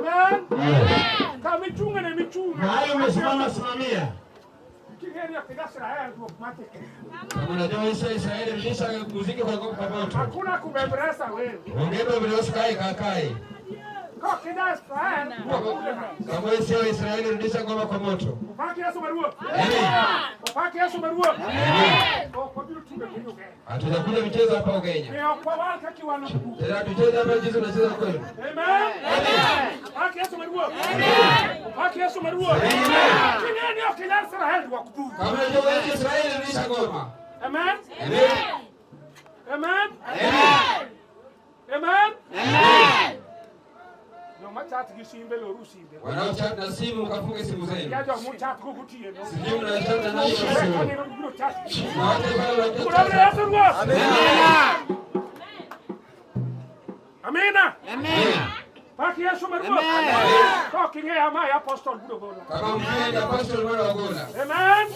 Amen. Amen. Kama michunge ne michunge. Mahali umesimama simamia. Kigeri ya Israel ruok matike. Kama unajua Isa Israeli rudisha muziki kwa moto. Hakuna kubembeleza wewe. Ongea vile usikae kakai. Kwa kida Israel ruok kule. Kama wewe sio Israeli rudisha ngoma kwa moto. Upaki Yesu maruo. Amen. Upaki Yesu maruo. Amen. Kwa vile tume kwenye Kenya. Hatujakuja michezo hapa Ugenya. Ni kwa wale kaki wana. Tena tucheze hapa jinsi unacheza kwenu. Amen. Amen. Upaki Yesu maruo. Amen. Upaki Yesu maruo. Amen. Kineni ya kida Israel ruok bu. Kama unajua wewe sio Israeli rudisha ngoma. Amen. Amen. Amen. Amen. Amen. Amen. Joma chat gi simbe loru simbe. Wanaochat na simu mkafunge simu zenu. Ya joma chat go gutieno. Sijui mnachat na nani kwa simu. Kani biro chat. Na watu pale Kuna wanachat. Yesu ruoth. Amen. Amina. Amen. Pak Yesu maruoth. To king'eya ma e apostol biro gola. Kama mjue ni apostol mwana wa Gola. Amen.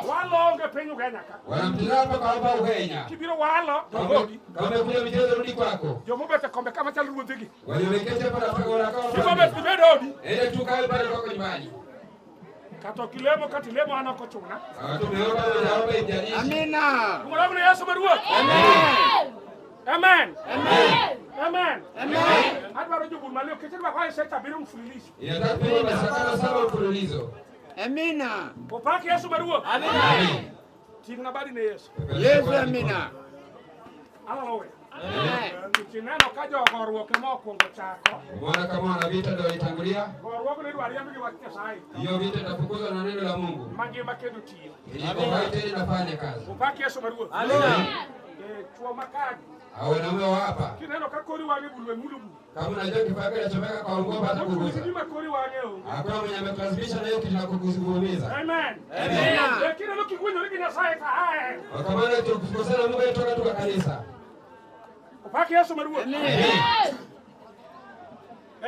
Walo onge piny Ugenya ka. Wanamtizama mpaka hapa Ugenya. Kibiro walo to goli. Kama umekuja michezo rudi kwako. Jomobet e kombe kama chal ruodhigi. Walioweketi hapa na wanakaa Kibobet pale. ibed odi. Ende tu kae pale kwako nyumbani. Kata ok ilemo kata ilemo an ok ochuna. Kama tumeomba tunaomba ijalishi. Amina. Luong ne Yesu maruoth. Amen. Amen. Amen. Amen. Adwaro jobur maleo kech idwa kwa seche abiriyo mfululizo. Inataka tupige masaa 7 mfululizo. Amina. Opak Yesu maruoth. Amen. Ting'na badi ne Yesu. Yesu amina. Alalo we. Amen. Kineno ka jogoruok ema okwongo chako. Umeona kama wana vita ndio walitangulia. Goruogno idwa riemb gi wach Nyasaye. Hiyo vita itafukuzwa na neno la Mungu. Mangima kendo tiyo. Iliko hai tena inafanya kazi. Opak Yesu maruoth. Amen. Eh, chuo makagi. Hao wanaume wa hapa. Kineno ka kori wang'e bulwe mulo bul. Kama unajua kifaa kinachomeka kwa ngoma hata kugusa. Gima kori wang'e onge. Hakuna mwenye ametransmission na hiyo kitu na kukuumiza. Amen. Amen. Eh, kineno kigwenyori gi Nyasaye ka ae. Kwa maana tukikosana Mungu anatoka tu kwa kanisa. Opak Yesu maruoth. Amen.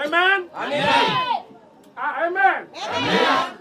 Amen. Amen. Ah, amen. Amen.